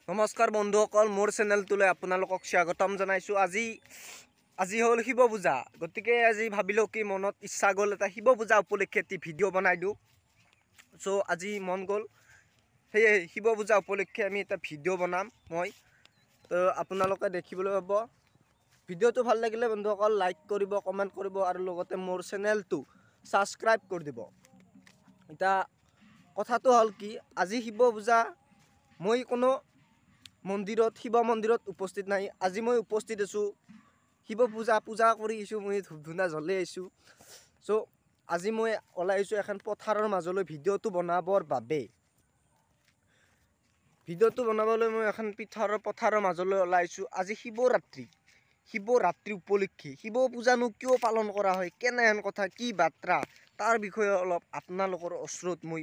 নমস্কাৰ বন্ধুসকল, মোৰ চেনেলটোলৈ আপোনালোকক স্বাগতম জনাইছোঁ। আজি আজি হ'ল শিৱ পূজা, গতিকে আজি ভাবিলোঁ কি মনত ইচ্ছা গ'ল এটা শিৱ পূজা উপলক্ষে এটি ভিডিঅ' বনাই দিওঁ। চ' আজি মন গ'ল, সেয়ে শিৱ পূজা উপলক্ষে আমি এটা ভিডিঅ' বনাম মই। তো আপোনালোকে দেখিবলৈ পাব। ভিডিঅ'টো ভাল লাগিলে বন্ধুসকল লাইক কৰিব, কমেণ্ট কৰিব আৰু লগতে মোৰ চেনেলটো ছাবস্ক্ৰাইব কৰি দিব। এতিয়া কথাটো হ'ল কি, আজি শিৱ পূজা, মই কোনো মন্দিৰত, শিৱ মন্দিৰত উপস্থিত নাই। আজি মই উপস্থিত আছোঁ শিৱ পূজা পূজা কৰি আহিছোঁ, মই ধূপ ধূনা জ্বলাই আহিছোঁ। চ' আজি মই ওলাই আহিছোঁ এখন পথাৰৰ মাজলৈ ভিডিঅ'টো বনাবৰ বাবে। ভিডিঅ'টো বনাবলৈ মই এখন পথাৰৰ মাজলৈ ওলাই আহিছোঁ। আজি শিৱৰাত্ৰি, শিৱৰাত্ৰি উপলক্ষে শিৱ পূজানো কিয় পালন কৰা হয়, কেনেহেন কথা, কি বাৰ্তা, তাৰ বিষয়ে অলপ আপোনালোকৰ ওচৰত মই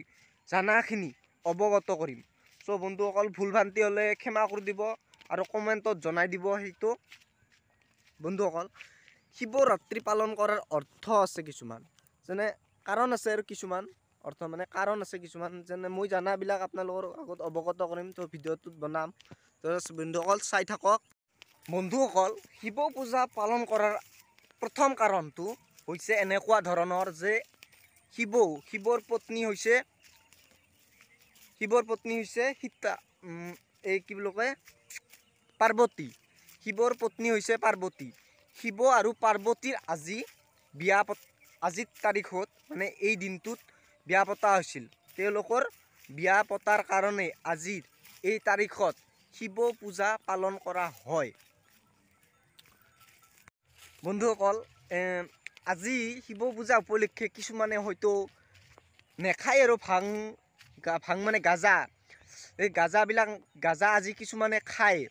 জানাখিনি অৱগত কৰিম। চ' বন্ধুসকল, ভুল ভ্ৰান্তি হ'লে ক্ষমা কৰি দিব আৰু কমেণ্টত জনাই দিব সেইটো। বন্ধুসকল, শিৱৰাত্ৰি পালন কৰাৰ অৰ্থ আছে কিছুমান, যেনে কাৰণ আছে আৰু কিছুমান অৰ্থ মানে কাৰণ আছে কিছুমান, যেনে মই জানাবিলাক আপোনালোকৰ আগত অৱগত কৰিম। তো ভিডিঅ'টোত বনাম, তো বন্ধুসকল চাই থাকক। বন্ধুসকল, শিৱ পূজা পালন কৰাৰ প্ৰথম কাৰণটো হৈছে এনেকুৱা ধৰণৰ যে শিৱৰ পত্নী হৈছে, শিৱৰ পত্নী হৈছে সীতা, এই কি বুলি কয়, পাৰ্বতী। শিৱৰ পত্নী হৈছে পাৰ্বতী। শিৱ আৰু পাৰ্বতীৰ আজি বিয়া, আজিৰ তাৰিখত মানে এই দিনটোত বিয়া পতা হৈছিল। তেওঁলোকৰ বিয়া পতাৰ কাৰণে আজিৰ এই তাৰিখত শিৱ পূজা পালন কৰা হয়। বন্ধুসকল, আজি শিৱ পূজা উপলক্ষে কিছুমানে হয়তো নেখায় আৰু ভাং, ভাং মানে গাজা, এই গাজাবিলাক, গাজা আজি কিছুমানে খায়,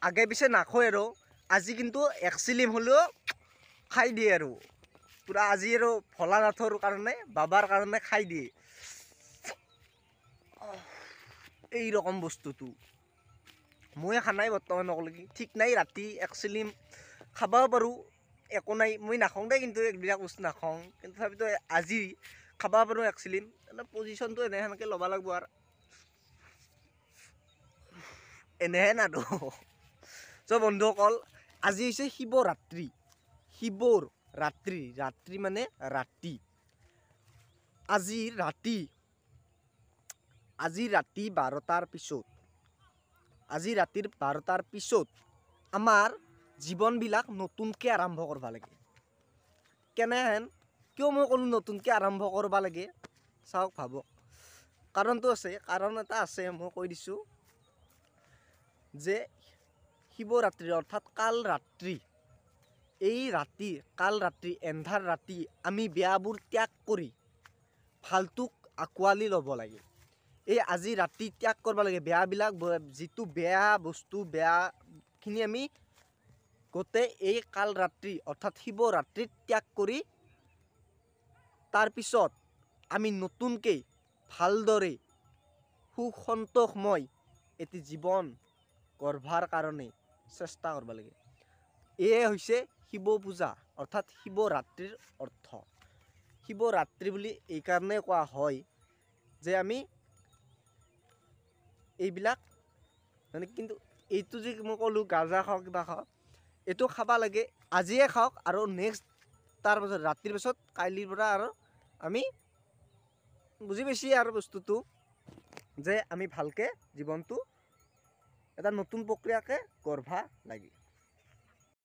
আগে পিছে নাখায় আৰু আজি কিন্তু এক চিলিম হ'লেও খাই দিয়ে আৰু পূৰা আজি আৰু ভোলানাথৰ কাৰণে, বাবাৰ কাৰণে খাই দিয়ে। এইৰকম বস্তুটো মই খা নাই বৰ্তমানলৈকে, ঠিক নাই, ৰাতি এক চিলিম খাবও পাৰোঁ, একো নাই, মই নাখাওঁ দেই, কিন্তু এইবিলাক বস্তু নাখাওঁ, কিন্তু তথাপিতো আজি খাব পাৰোঁ এক চিলিম। পজিশ্যনটো এনে সেনেকৈ ল'ব লাগিব আৰু এনেহে নাদো। চ' বন্ধুসকল, আজি হৈছে শিৱৰাত্ৰি। শিৱৰ ৰাত্ৰি, ৰাত্ৰি মানে ৰাতি। আজি ৰাতি, আজি ৰাতি 12টাৰ পিছত, আজি ৰাতিৰ 12টাৰ পিছত আমাৰ জীৱনবিলাক নতুনকৈ আৰম্ভ কৰিব লাগে। কেনেহেন কিয় মই ক'লোঁ নতুনকৈ আৰম্ভ কৰিব লাগে, চাওক ভাবক, কাৰণটো আছে, কাৰণ এটা আছে, মই কৈ দিছোঁ যে শিৱৰাত্ৰি অৰ্থাৎ কাল ৰাত্ৰি, এই ৰাতি, কাল ৰাত্ৰি, এন্ধাৰ ৰাতি আমি বেয়াবোৰ ত্যাগ কৰি ভালটোক আঁকোৱালি ল'ব লাগে। এই আজি ৰাতি ত্যাগ কৰিব লাগে বেয়াবিলাক, যিটো বেয়া বস্তু, বেয়াখিনি আমি গোটেই এই কাল ৰাত্ৰি অৰ্থাৎ শিৱৰাত্ৰিত ত্যাগ কৰি তাৰপিছত আমি নতুনকৈ ভালদৰে সুখ সন্তোষময় এটি জীৱন গঢ়বাৰ কাৰণে চেষ্টা কৰিব লাগে। এয়ে হৈছে শিৱ পূজা অৰ্থাৎ শিৱৰাত্ৰিৰ অৰ্থ। শিৱৰাত্ৰি বুলি এইকাৰণে কোৱা হয় যে আমি এইবিলাক মানে, কিন্তু এইটো যে মই ক'লোঁ গাজা খাওক কিবা খাওক, এইটো খাব লাগে, আজিয়ে খাওক আৰু নেক্সট তাৰপাছত ৰাতিৰ পাছত কাইলৈৰ পৰা আৰু আমি বুজি পাইছি আৰু বস্তুটো যে আমি ভালকৈ জীৱনটো এটা নতুন প্ৰক্ৰিয়াকৈ গঢ়বা লাগে।